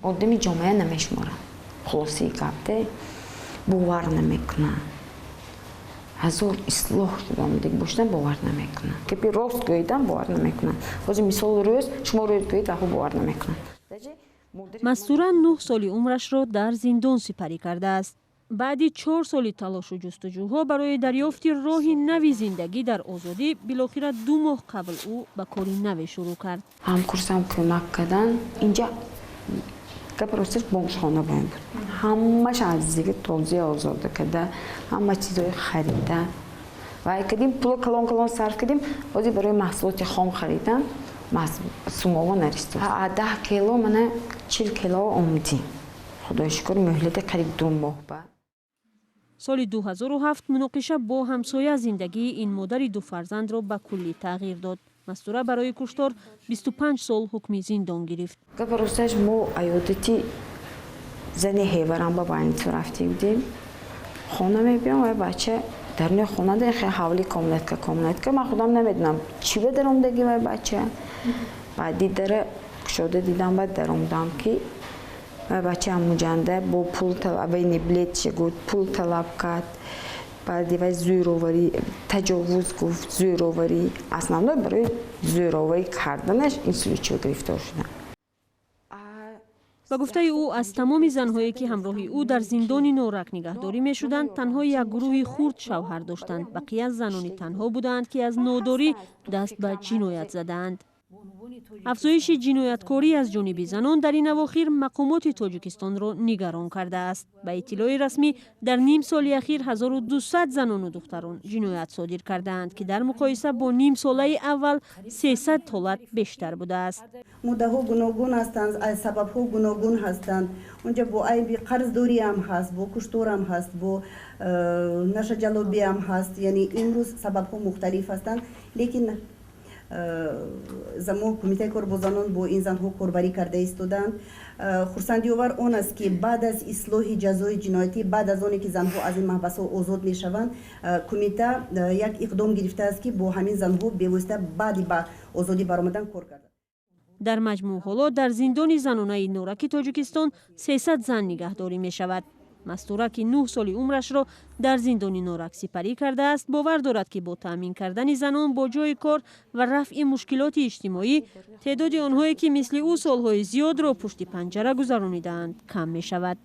Одами ҷомеа намешуморад. Хулосаи гапте, бовар намекунад. Ҳазор ислоҳ шуда бошдан, бовар намекунад. Гапи рост гӯидам, бовар намекунад. Ҳозир, мисол, рӯз шумо рӯз гӯед, аҳо, бовар намекунад. Мастура 9 соли умрашро дар зиндон сипарӣ кардааст. Баъди 4 соли талошу ҷустуҷӯҳо барои дарёфти роҳи нави зиндагӣ дар озодӣ, билохира 2 моҳ қабл ӯ ба кори наве шурӯъ кард. Ҳамкурсам кӯмак кардан. Инҷа, гап росташ, бомжхона боем буд. Ҳамаша аз зиги тозаи озода карда, ҳама чизҳои харида вай кардим, пула калон калон сарф кардим. Ҳозир барои маҳсулоти хом харидан сумово наристод. 10 кило мана 40 кило омдим, худои шукр, муҳлати қариб 2 моҳ ба. Соли 2007 муноқиша бо ҳамсоя зиндагии ин модари ду фарзандро ба куллӣ тағйир дод. Мастура барои куштор 25 сол ҳукми зиндон гирифт. Гапа росташ, мо аёдати зани ҳеварам ба больница рафта будем. Хона мебиём, вай бача даруни хона да, хе ҳавли, комнатка комнатка. Ман худам намедонам, чӣ ба даромдаги вай бача. Баъди дара кушода дидам, баъд даромдам, ки вай бача ҳамуҷанда бо пул, вайни билетша гуфт, пул талаб кард. Баъди вай зӯроварӣ, таҷовуз гуфт, зӯроварӣ. Основной барои зӯроварӣ карданаш ин случай гирифтор шудам. Ба гуфтаи ӯ, аз тамоми занҳое, ки ҳамроҳи ӯ дар зиндони Норак нигаҳдорӣ мешуданд, танҳо як гурӯҳи хурд шавҳар доштанд. Бақия занони танҳо будаанд, ки аз нодорӣ даст ба ҷиноят задаанд. Афзоиши ҷинояткорӣ аз ҷониби занон дар ин авохир мақомоти Тоҷикистонро нигарон кардааст. Ба иттилои расмӣ, дар ним соли ахир 1200 занону духтарон ҷиноят содир кардаанд, ки дар муқоиса бо нимсолаи аввал 300 ҳолат бештар будааст. Муддаҳо гуногун ҳастанд, сабабҳо гуногун ҳастанд. Унҷа бо айби қарздориам ҳаст, бо кушторам ҳаст, бо нашаҷалобиам ҳаст. Яъне имрӯз сабабҳо мухталиф ҳастанд, лекин мо, Кумитаи кор бо занон, бо ин занҳо корбарӣ карда истодаанд. Хурсандиовар он аст, ки баъд аз ислоҳи ҷазои ҷиноятӣ, баъд аз оне ки занҳо аз ин маҳбасҳо озод мешаванд, кумита як иқдом гирифтааст, ки бо ҳамин занҳо бевосита баъди ба озодӣ баромадан кор карда. Дар маҷмӯъ, ҳоло дар зиндони занонаи Нораки Тоҷикистон 300 зан нигаҳдорӣ мешавад. Мастура, ки 9 соли умрашро дар зиндони Норак сипарӣ кардааст, бовар дорад, ки бо таъмин кардани занон бо ҷойи кор ва рафъи мушкилоти иҷтимоӣ, теъдоди онҳое, ки мисли ӯ солҳои зиёдро пушти панҷара гузаронидаанд, кам мешавад.